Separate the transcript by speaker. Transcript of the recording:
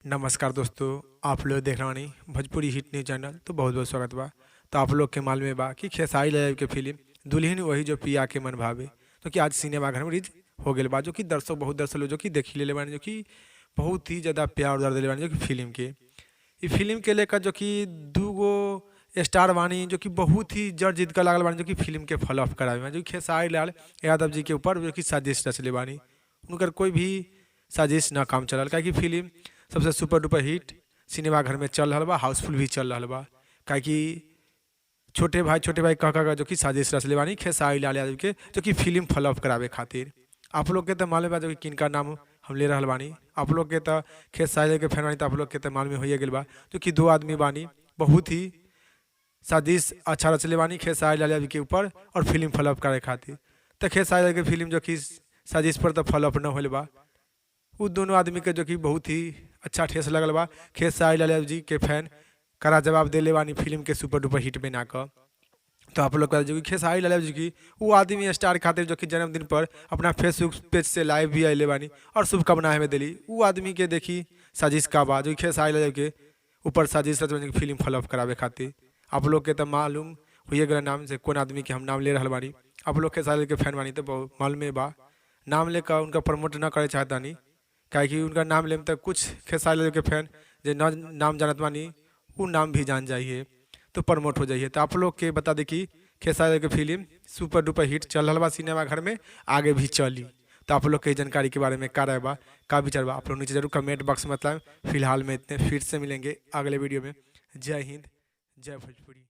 Speaker 1: नमस्कार दोस्तों, आप लोग देख रहे बानी भोजपुरी हिट न्यूज चैनल। तो बहुत बहुत स्वागत बा। तो आप लोग के मालूम बा कि खेसारी लाल के फिल्म दुल्हन वही जो पिया के मन भावे तो कि आज सिनेमा घर में रिलीज हो गया बा, जो कि दर्शक बहुत दर्शक लोग जो कि देख लेले बानी, जो कि बहुत ही ज़्यादा प्यार उदार दिले बानी। जो कि फिल्म के ई फिल्म के लेकर जो कि दूगो स्टार बानी जो कि बहुत ही जड़ जीत कर लागल बानी, जो कि फिल्म के फॉलोअप करावे में, जो कि खेसारी लाल यादव जी के ऊपर जो कि साजिश रचले बानी। उनकर कोई भी साजिश ना काम चलल, काहे कि फिल्म सबसे सुपर डुपर हिट सिनेमा घर में चल रहा बा, हाउसफुल भी चल रहा बा। काहे कि छोटे भाई कह कह जो कि साजिश रचले बानी खेसारी लाल यादव के, जो कि फिल्म फॉलोअप करावे खातिर। आप लोग के तो मालूम बा जो कि किनका नाम हम ले रहल बानी। आप लोग के तो खेसारी के फैन बानी, तो आप लोग के तो मालूम होइए गेल बा जो कि दो आदमी बानी बहुत ही साजिश अच्छा रचले बानी खेसारी लाल यादव के ऊपर और फिल्म फॉलोअप करे खातिर। तो खेसारी लाल के फिल्म जो कि साजिश पर तो फॉलोअप न होल बा, उ दोनों आदमी के जो कि बहुत ही अच्छा ठेस लगल बा। खेसारी लाल यादव जी के फैन कड़ा जवाब देले बानी फिल्म के सुपर डुपर हिट बना कऽ। तो आप लोग जो कि खेसारी लाल यादव जी की वो आदमी स्टार खातिर जो कि जन्मदिन पर अपना फेसबुक पेज से लाइव भी अले बानी और शुभकामना हमें दिली। वो आदमी के देखी साजिश का बा जो कि खेसारी लाल यादव के ऊपर साजिश रच फिल्म फॉलोअप करावे खातिर। आप लोग के तो मालूम हुए गया नाम से कौन आदमी के हम नाम ले रहल बानी। आप लोग खेसारी के फैन बानी तो बहुत मालूमे बा। नाम लेकर उनका प्रमोट न करे चाहतानी, काहे कि उनका नाम लेम तो कुछ खेसारी लाल के फैन जे न नाम जानत बानी उ नाम भी जान जाइए तो प्रमोट हो जाइए। तो आप लोग के बता दी कि खेसारी लाल के फिल्म सुपर डुपर हिट चल रहा बा सिनेमा घर में, आगे भी चली। तो आप लोग के जानकारी के बारे में का राय बा, का विचार बा, आप लोग नीचे जरूर कमेंट बॉक्स में बताएं। फिलहाल में इतने, फिर से मिलेंगे अगले वीडियो में। जय हिंद, जय भोजपुरी।